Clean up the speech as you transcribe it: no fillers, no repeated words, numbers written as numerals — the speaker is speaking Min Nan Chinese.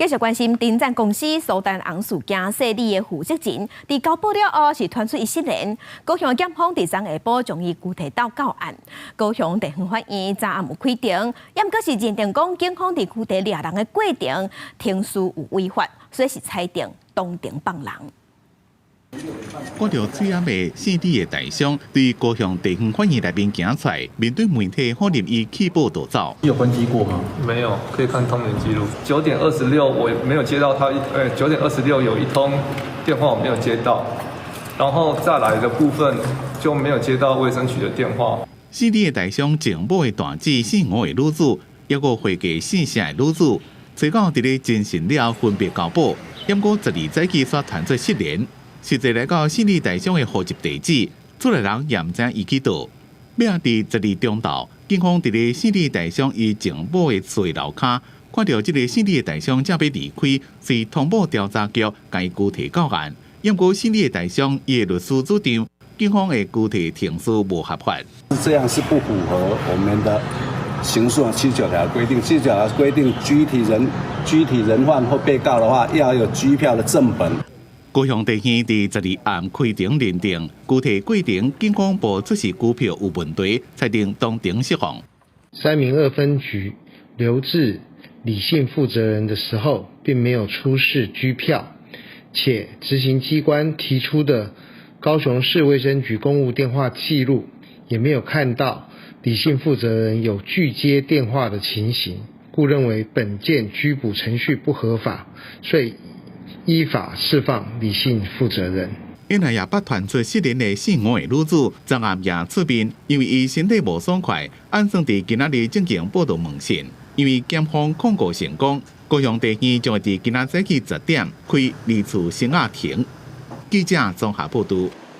繼續關心停產公司蘇丹紅事件姓李的負責人，佇交保了後是傳出伊失聯。高雄檢方佇昨下晡將伊拘提到到案。高雄地方法院昨暗有開庭，猶閣是認定講警方佇拘提掠人的過程程序有違法，所以是裁定當庭放人。看著喙罨的姓李的大傷，對高雄地方法院內面行出來，面對媒體否認伊棄保逃走。你有關機過嗎？沒有，可以看通聯記錄。9點26，我沒有接到他一，9點26有一通電話我沒有接到，然後再來的部分就沒有接到衛生局的電話。姓李的大傷前某的大姊，姓吳的女子，抑閣會計姓謝的女子，初九佇咧偵訊了分別交保，毋過十二早起煞傳出失聯。實際來到姓李大傷的戶籍地址，厝內人也毋知伊去佗。尾仔佇12中晝，警方佇咧姓李大傷伊前某的厝樓跤，看著這个姓李的大傷正欲離開，遂通報調查局，共伊拘提到案。毋過姓李的大傷伊的律師主張，警方的拘提程序無合法。這樣是不符合我們的刑訴79條規定，79條規定拘提人、拘提人犯或被告的話，要有拘票的正本。高雄地院佇12暗開庭認定，拘提過程警方無出示拘票有問題，裁定當庭釋放。三民二分局留置李姓負責人的時候，並沒有出示拘票，且執行機關提出的高雄市衛生局公務電話記錄，也沒有看到李姓負責人有拒接電話的情形，故認為本件拘捕程序不合法，所以依法釋放李姓負責人。原來也捌傳出失聯的姓吳的女子，昨暗也出面，因為伊身體無爽快，按算佇今仔日進行報到問訊。因為檢方控告成功，高雄地院將會佇今仔早起10點開二次聲押庭。記者綜合報導。